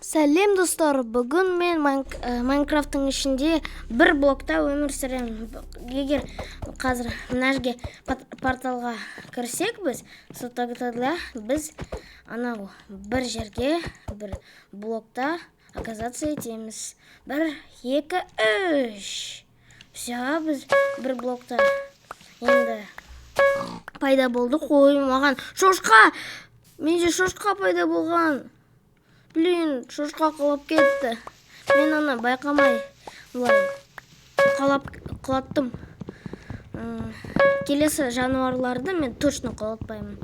Сәлем, достар! Бүгін мен Майнкрафттың ішінде бір блокта өмір сүремін. Егер қазір мына жерге порталға кірсек біз, сол тогда біз анау бір жерге, бір блокта оказаться етеміз. Бір, екі, үш. Все, біз бір блокта енді пайда болдық. Ой, маған шошқа! Менде шошқа пайда болған. Блин, шошқа құлап кетті. Мен аны байқамай былай қалап құлаттым. Келесі жануарларды мен точно құлатпаймын.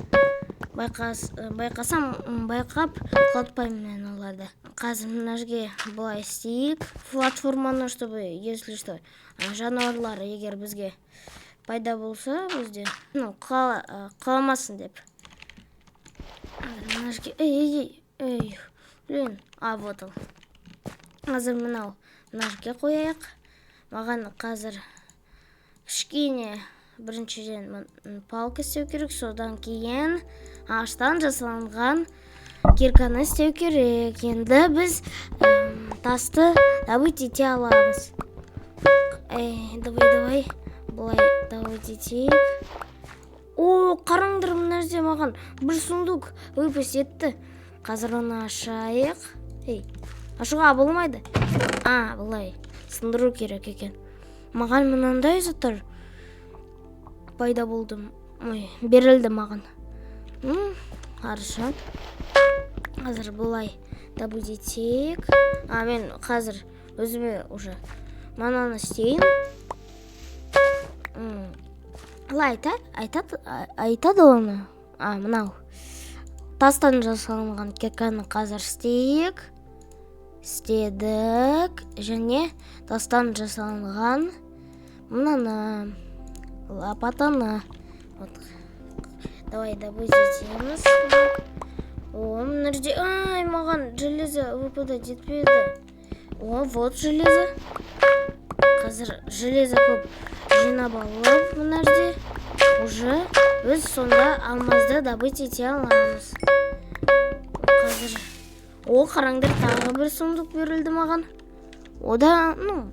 Байқасам, байқап құлатпаймын мен оларды. Қазір мына жерге былай істейік. Платформаны, чтобы, если что, жануарлар егер бізге пайда болса, бізде, ну, құламасын деп. Мына жерге, ей, ей, ей, ей, блин, а, вот он. Қазір мынау мына жерге қояйық. Маған қазір кішкене біріншіден палка істеу керек, содан кейін ағаштан жасалынған кирканы істеу керек. Енді біз тасты добыть ете аламыз. Эй, давай, давай, былай добыть етейік. О, қараңдар, мына жерде маған бір сундук выпасть етті. Қазір оны ашайық. Ей, ашуға болмайды. А, былай сындыру керек екен. Маған мынандай заттар пайда болды. Ой, берілді маған. Хорошо. Қазір былай добыть етейік. А, мен қазір өзіме уже мынаны істейін. Қалай айтады, айтады оны? А, мынау. Тастан жасалынған кирканы қазір істейік. Істедік. Және тастан жасалынған мынаны, лопатаны, вот, давай добыть етеміз. О, мына жерде, ай, маған железо выпадать етпеді. О, вот железо. Қазір железо көп жинап алып, мына жерде уже біз сонда алмазды добыть ете аламыз. Қазір, о, қараңдар, тағы бір сундук берілді маған. Ода, ну,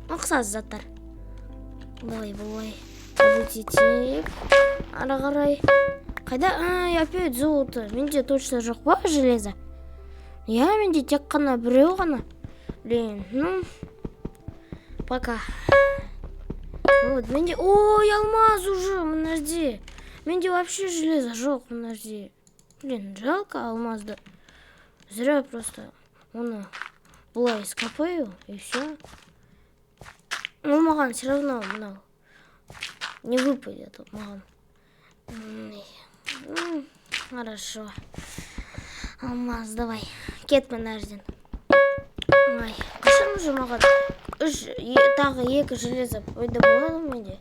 ұқсас заттар. Былай, былай добыть етейік. Ары қарай қайда? Ай, опять золото. Менде точно жоқ па железо? Иә, менде тек қана біреу ғана. Блин, ну пока вот менде, ой, алмаз уже мына жерде. Менде вообще железо жоқ мына жерде. Блин, жалко алмазды, зря просто оны былай скопаю, и все. Ну, маған все равно мынау не выпадет маған. Хорошо, алмаз, давай, кет мына жерден. Ай, қашан уже маған үш, тағы екі железо пайда болады менде?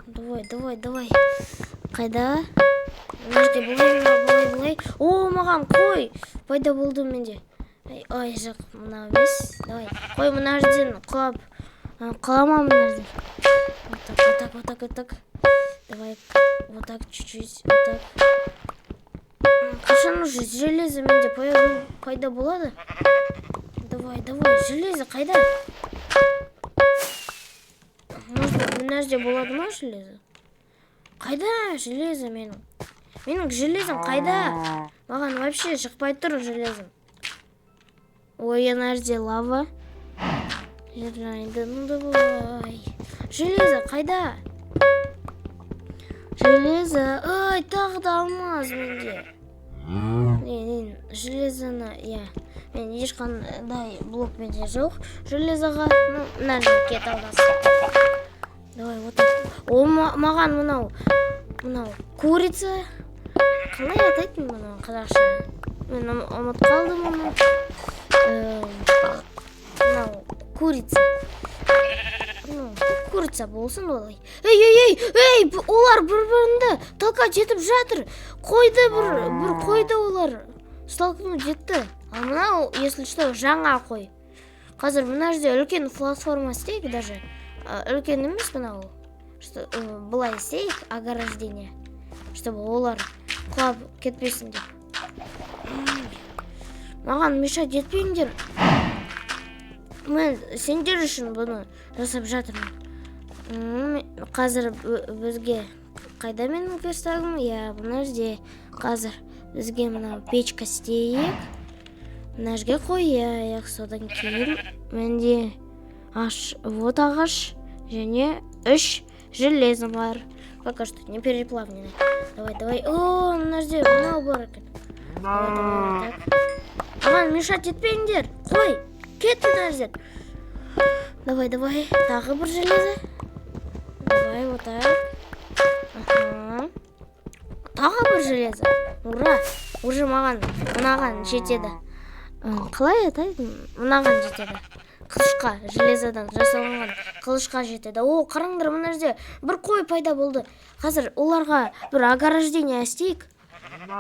Давай, давай, давай. Қайда? Мына жерде былай, былай, былай. О, маған қой пайда болды менде. Ай, ой, жоқ, мынау емес. Давай, қой, мына жерден құлап құлама мына жерден. Вот так, вот так, вот так, вот так. Давай, вот так чуть-чуть, вот так. Қашан уже железо менде пайда болады? Давай, давай, железо қайда? Может быть, мына жерде болады ма железо? Қайда железо менің? Менің железом қайда? Маған вообще шықпай тұр железом. Ой, ана жерде лава. Жарайды, ну давай. Железо қайда? Железо. Ай, тағы да алмаз менде. Не, железоны, иә. Мен ешқандай блок менде жоқ. Железоға, ну, мына жерге кет, алмаз. Давай, вот так. О, маған мынау курица. Қалай атайтын мұны қазақша? Мен ұмытып қалдым оны. Мынау курица. Ну, курица болсын олай. Ей, ей, ей, ей, олар бір-бірінде толкать етіп жатыр. Қойды бір қойды олар столкнуть етті. Ал мынау, если что, жаңа қой. Қазір мына жерде үлкен платформа істейік даже. Үлкен емес мынау. Что, былай істейік ограждение. Чтобы олар құлап кетпесін деп. Маған мешать етпеңдер. Мен сендер үшін бұны жасап жатырмын. Қазір бізге қайда менің верстагым? Иә, мына жерде. Қазір бізге мына печка істейік, мына жерге қояйық. Содан кейін менде аш, вот ағаш және үш железо бар, пока что не переплавленный. Давай, давай. О, мына жерде мынау бар екен. Давай, давай, так, маған мешать етпеңдер. Қой, кет мына жерден. Давай, давай, тағы бір железо. Давай, вот так. Ага, тағы бір железо, ура! Уже маған мынаған жетеді. Қалай атайды, мынаған жетеді, қылышқа, железодан жасалынған қылышқа жетеді. О, қараңдар, мына жерде бір қой пайда болды. Қазір оларға бір ограждение істейік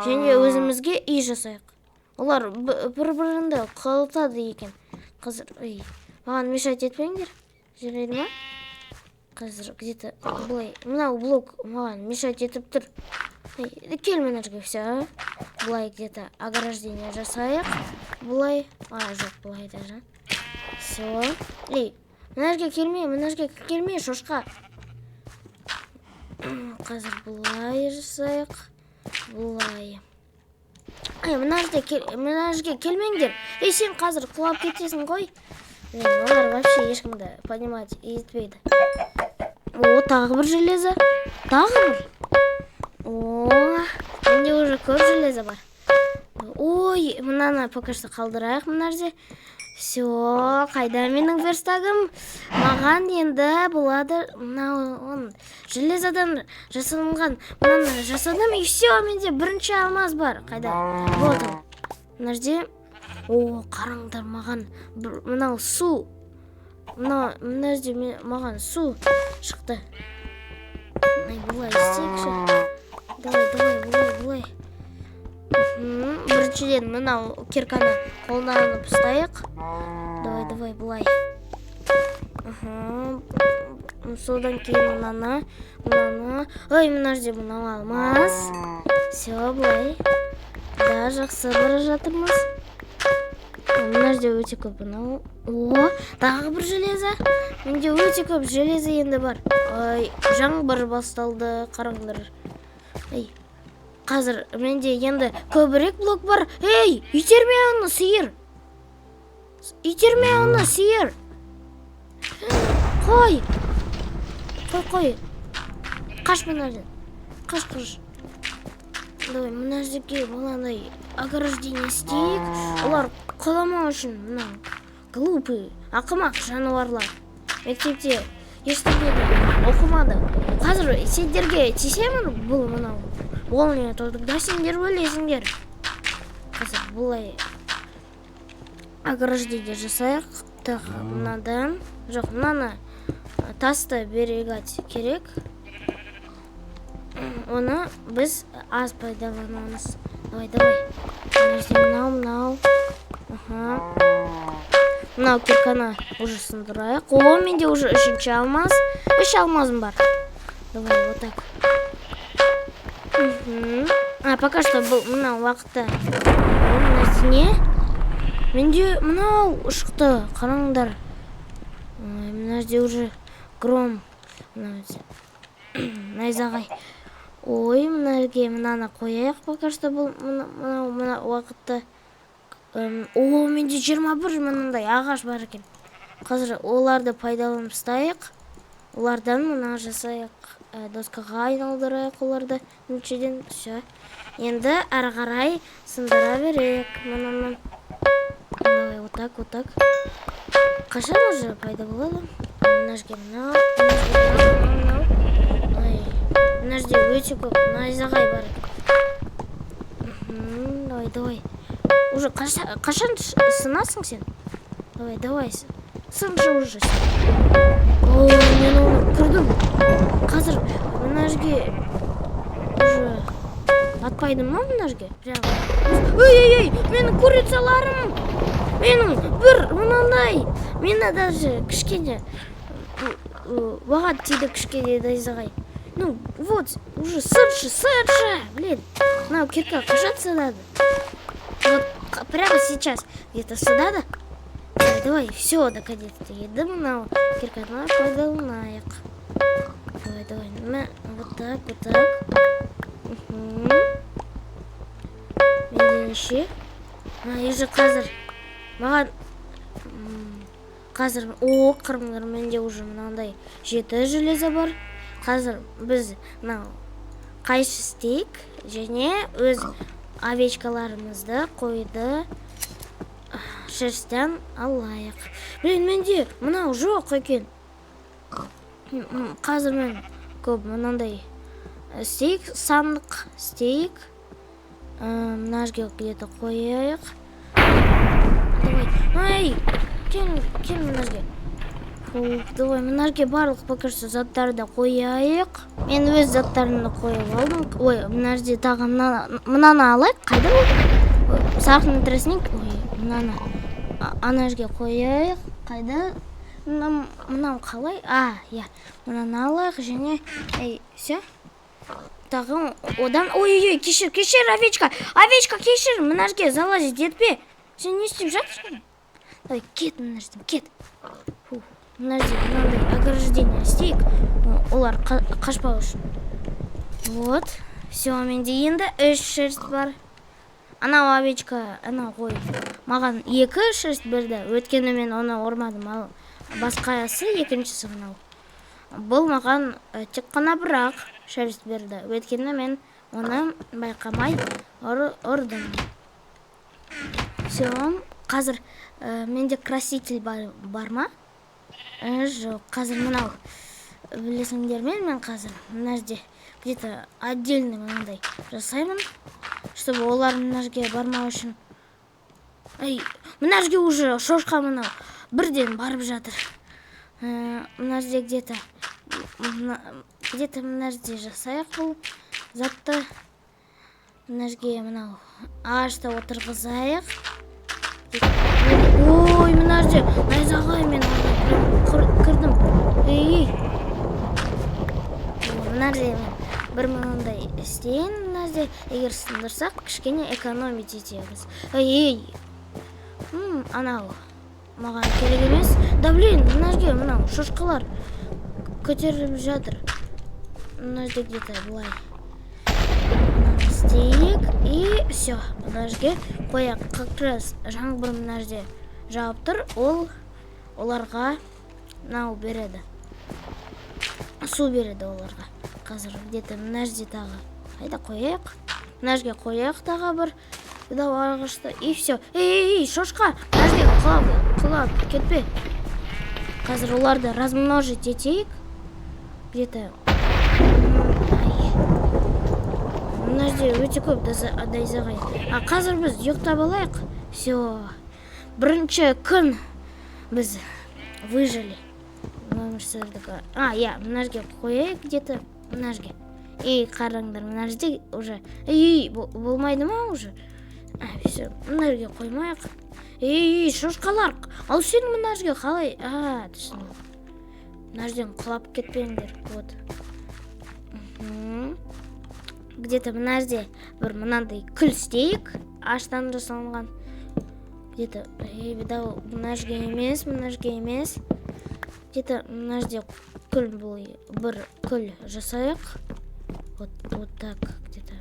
және өзімізге үй жасайық. Олар бір бірінді қылтады екен қазір. Ей, маған мешать етпеңдер, жарайды ма? Қазір где то былай, мынау блок маған мешать етіп тұр. Ей, кел мына жерге. Все, былай где то ограждение жасайық, былай. А, жоқ, былай даже. Все. Ей, мына жерге келме, мына жерге келме, шошқа. Қазір былай жасайық, былай. Ей, мына жерде мына жерге келмеңдер. Ей, сен қазір құлап кетесің ғой. Блин, олар вообще ешкімді понимать етпейді. О, тағы бір железо, тағы бір. О, менде уже көп железо бар. Ой, мынаны пока что қалдырайық мына жерде. Все, қайда менің верстагым? Маған енді болады мынау железодан жасалынған. Мынаны жасадым, и все, менде бірінші алмаз бар. Қайда? Вот он, мына жерде. О, қараңдар, маған мынау су, мынау мына жерде маған су шықты. Ай, былай істейікші. Давай, давай, былай, былай. Біріншіден, мынау кирканы қолданып ұстайық. Давай, давай, былай. Аха. Содан кейін мынаны, мынаны. Ой, мына жерде мынау алмаз. Все, былай да, жақсы бара жатырмыз. Мына жерде өте көп мынау. О, тағы бір железо. Менде өте көп железо енді бар. Ой, жаңбыр басталды, қараңдар. Ей, қазір менде енді көбірек блок бар. Ей, итерме оны, сиыр, итерме оны, сиыр. Қой, қой, қой, қаш мына жерден, қаш, қаш. Давай, мына жерге мынандай ограждение істейік, олар құламау үшін. Мынау глупый, ақымақ жануарлар, мектепте ештеңені оқымады. Қазір сендерге тисемін бұл мынау молния, тогда сендер өлесіңдер. Қазір былай ограждение жасайық. Так, мынадан, жоқ, мынаны, тасты берегать керек, оны біз аз пайдаланамыз. Давай, давай, мына жерде мынау, мынау. Аха, мынау кирканы уже сындырайық. О, менде уже үшінші алмаз, үш алмазым бар. Давай, вот так. А пока что бұл мынау уақытта. О, мына жерде не? Менде мынау шықты, қараңдар. Ой, мына жерде уже гром, мына жерде найзағай. Ой, мына жерге мынаны қояйық пока что бұл мынау мына уақытта. О, менде 21 мынандай ағаш бар екен. Қазір оларды пайдаланып тастайық. Олардан мына жасайық, доскаға айналдырайық оларды біріншіден. Все, енді ары қарай сындыра берейік мынаны. Давай, вот так, вот так. Қашан уже пайда болады? Мына жерге мынау, мына жерге мынау, мынау. Ой, мына жерде өте көп найзағай бар екен. Давай, давай. Уже қашан сынасың сен? Давай, давай, сыншы уже сен. О, мен оны кірдім. Қазір мына жерге уже атпайды ма мына жерге прям? Ой, ой, ой, менің курицаларым, менің бір мынандай, мені даже кішкене маған тиді кішкене найзағай. Ну вот уже, сыншы, сыншы. Блин, мынау кирка қашан сынады? Вот. Прямо сейчас где-то сюда да. Давай, давай, все, наконец-то. Енді мынау кирканы пайдаланайық. Давай, давай. Мә, вот так, вот так. Менде неше? А, уже қазір маған қазір, о, қараңдар, менде уже мынандай жеті железо бар. Қазір біз мынау қайшы істейік және өз овечкаларымызды, қойды, шерстян алайық. Блин, менде мынау жоқ екен. Қазір мен көп мынандай істейік, сандық істейік. Мына жерге где-то қояйық. Давай, ай, кел, кел мына жерге. Фу, давай мына жерге барлық пока что заттарды қояйық. Мен өз заттарымды қойып алдым. Ой, мына жерде тағы мынаны алайық. Қайда ол? Ой, сахарный тростник. Ой, мынаны ана жерге қояйық. Қайда мынау? Қалай? А, иә, мынаны алайық және, ей, все, тағы одан, ой, ой, ой, кешір, кешір, овечка, овечка, кешір, мына жерге залазить етпе. Сен не істеп жатырсың? Давай, кет мына жерден, кет. Фу, мына жерде мынандай ограждение істейік, олар қашпау үшін. Вот, все, менде енді үш шерсть бар. Анау овечка, анау қой маған екі шерсть берді, өйткені мен оны ұрмадым. Ал басқасы, екіншісі мынау, бұл маған тек қана бір ақ шерсть берді, өйткені мен оны байқамай ұрдым. Все, қазір менде краситель бар ма? Жоқ. Қазір мынау, білесіңдер ме, мен қазір мына жерде где-то отдельный мынандай жасаймын, чтобы олар мына жерге бармау үшін. Ай, мына жерге уже шошқа мынау бірден барып жатыр. Мына жерде где-то мына жерде жасайық бұл затты. Мына жерге мынау ағашты отырғызайық. Ой, мына жерде найзағай, мен ана прям кірдім. Ей, мына жерде мен бір мынандай істейін. Мына жерде егер сындырсақ, кішкене экономить етеміз. Ей, ей, анау маған керек емес. Да блин, мына жерге мынау шошқалар көтеріліп жатыр. Мына жерде где-то былай мынаны істейік и все, мына жерге қояйық. Как раз жаңбыр мына жерде жауып тұр, ол оларға мынау береді, су береді оларға. Қазір где-то мына жерде тағы қайда қояйық? Мына жерге қояйық тағы бір мынау ағашты и все. Ей, ей, ей, шошқа, мына жерге құлап кетпе. Қазір оларды размножить етейік где-то. Ай, мына жерде өте көп найзағай. А қазір біз ұйықтап алайық. Все, бірінші күн біз выжили, өмір сүрдік. А, иә, мына жерге қояйық где-то мына жерге. Ей, қараңдар, мына жерде уже, ей, болмайды ма уже? А, все, мына жерге қоймайық. Ей, ей, шошқалар, ал сен мына жерге қалай? А, түсіндім, мына жерден құлап кетпеңдер. Вот. Где-то мына жерде бір мынандай күл істейік, ағаштан жасалынған где-то. Ей, беда, мына жерге емес, мына жерге емес, где-то мына жерде күл, бұл бір күл жасайық. Вот, вот так где-то.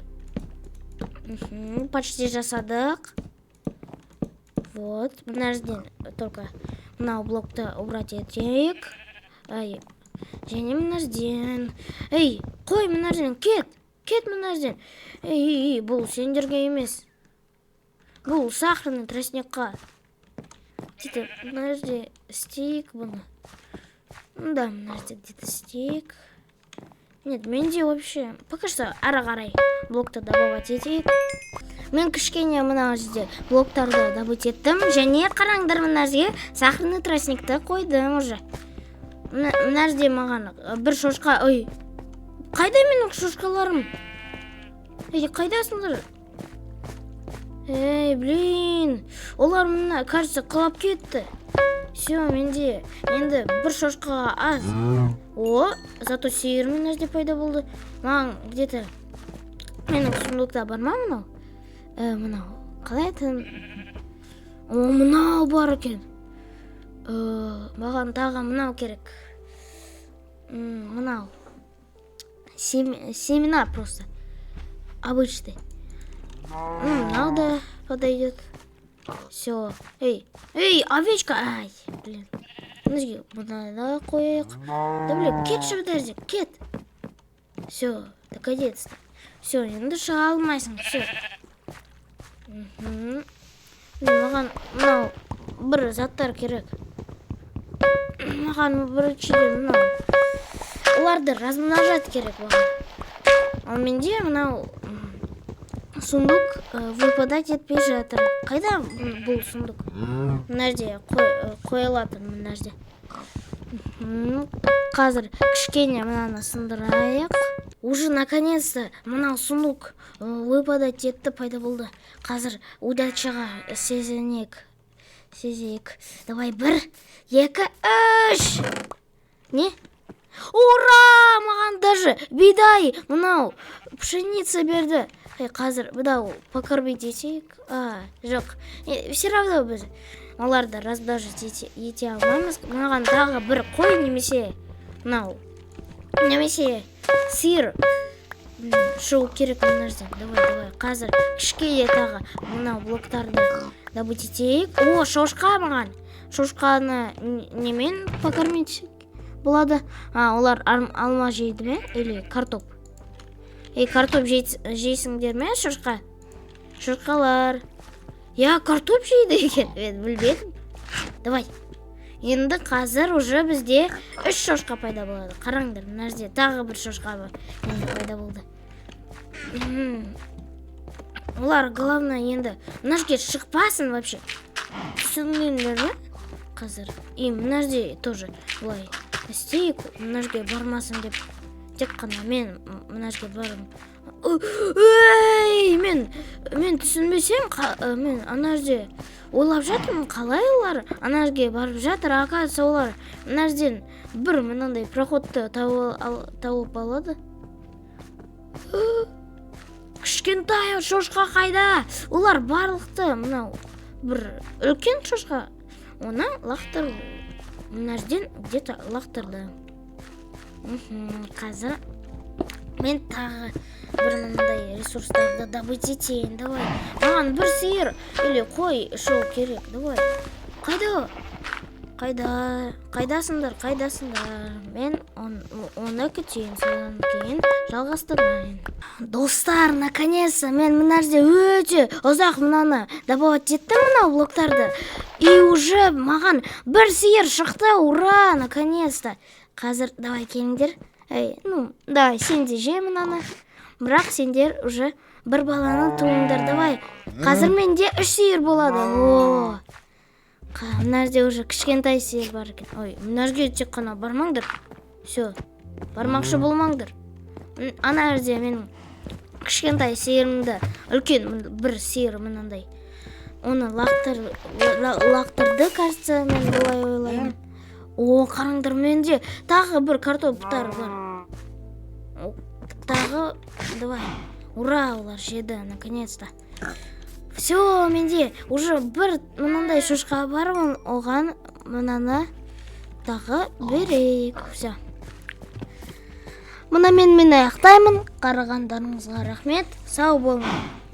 Почти жасадық. Вот, мына жерден только мынау блокты убрать етейік. Ай, және мына жерден, ей, қой, мына жерден кет, кет мына жерден. Ей, ей, ей, бұл сендерге емес, бұл сахарный тростникқа. Где-то мына жерде істейік бұны. Ну да, мына жерде где-то істейік. Нет, менде вообще пока что ары қарай блокты добывать етейік. Мен кішкене мына жерде блоктарды добыть еттім және қараңдар, мына жерге сахарный тростникті қойдым уже. Мына жерде маған бір шошқа. Ой, қайда менің шошқаларым? Ей, қайдасыңдар? Ей, блин, олар мына, кажется, құлап кетті. Все, менде енді бір шошқаға аз. О, зато сиыр мына жерде пайда болды. Маған где-то менің сундукта бар ма мынау? Мынау қалай атын? О, мынау бар екен. Маған тағы мынау керек. Мынау семена просто обычный. Мынау да подойдет. Все, эй, эй, овечка! Ай, блин. Мына мынаны қояйық. Да блин, кетші, подожди, кет. Все, наконец-то. Все, енді шыға алмайсың. Все. Маған мынау бір заттар керек. Маған біріншіден мынау оларды размножать керек маған. Ал менде мынау сундук выпадать етпей жатыр. Қайда бұл сундук? Мына жерде қойылатын, мына жерде. Қазір кішкене мынаны сындырайық. Уже наконец-то мынау сундук выпадать етті, пайда болды. Қазір удачаға сезінейік, сезейік. Давай, бір, екі, үш. Не? Ура! Маған даже бидай, мынау пшеница берді. Ей, қазір мынау покормить етейік. А, жоқ, все равно біз оларды размножить ете алмаймыз. Маған тағы бір қой немесе мынау немесе сиыр шығу керек мына жерден. Давай, давай, қазір кішкене тағы мынау блоктарды добыть етейік. О, шошқа! Маған шошқаны немен покормить болады? А, олар алма жейді ме или картоп? Ей, картоп жейсіңдер ме, шошқа? Шошқалар, иә, картоп жейді екен, мен білмедім. Давай, енді қазір уже бізде үш шошқа пайда болады. Қараңдар, мына жерде тағы бір шошқа бар, енді пайда болды. Олар, главное, енді мына жерге шықпасын вообще, түсіндіңдер ме? Қазір и мына жерде тоже былай істейік, мына жерге бармасын деп. Тек қана мен мына жерге барып, ей, мен түсінбесем, мен ана жерде ойлап жатырмын, қалай олар ана жерге барып жатыр. Оказывается, олар мына жерден бір мынандай проходты тауып алады. Кішкентай шошқа қайда? Олар барлықты мынау бір үлкен шошқа, оны лақтыр, мына жерден где-то лақтырды. Қазір мен тағы бір мынандай ресурстарды добыть етейін. Давай, маған бір сиыр или қой шығу керек. Давай, қайда, қайда, қайдасыңдар, қайдасыңдар? Мен оны күтейін, содан кейін жалғастырайын. Достар, наконец-то мен мына жерде өте ұзақ мынаны добывать еттім, мынау блоктарды, и уже маған бір сиыр шықты. Ура, наконец-то! Қазір, давай, келіңдер. Ей, ну давай, сен де же мынаны, бірақ сендер уже бір баланы туыңдар. Давай, қазір менде үш сиыр болады. О, мына жерде уже кішкентай сиыр бар екен. Ой, мына жерге тек қана бармаңдар. Все, бармақшы болмаңдар. Ана жерде менің кішкентай сиырымды үлкен бір сиыр мынандай оны лақтырды, кажется, мен былай ойлаймын. О, қараңдар, менде тағы бір картоптар бар. О, тағы, давай. Ура, олар жеді, наконец-то. Все, менде уже бір мынандай шошқа бар, оған мынаны тағы берейік. Все. Мына мен аяқтаймын. Қарағандарыңызға рахмет. Сау болыңдар.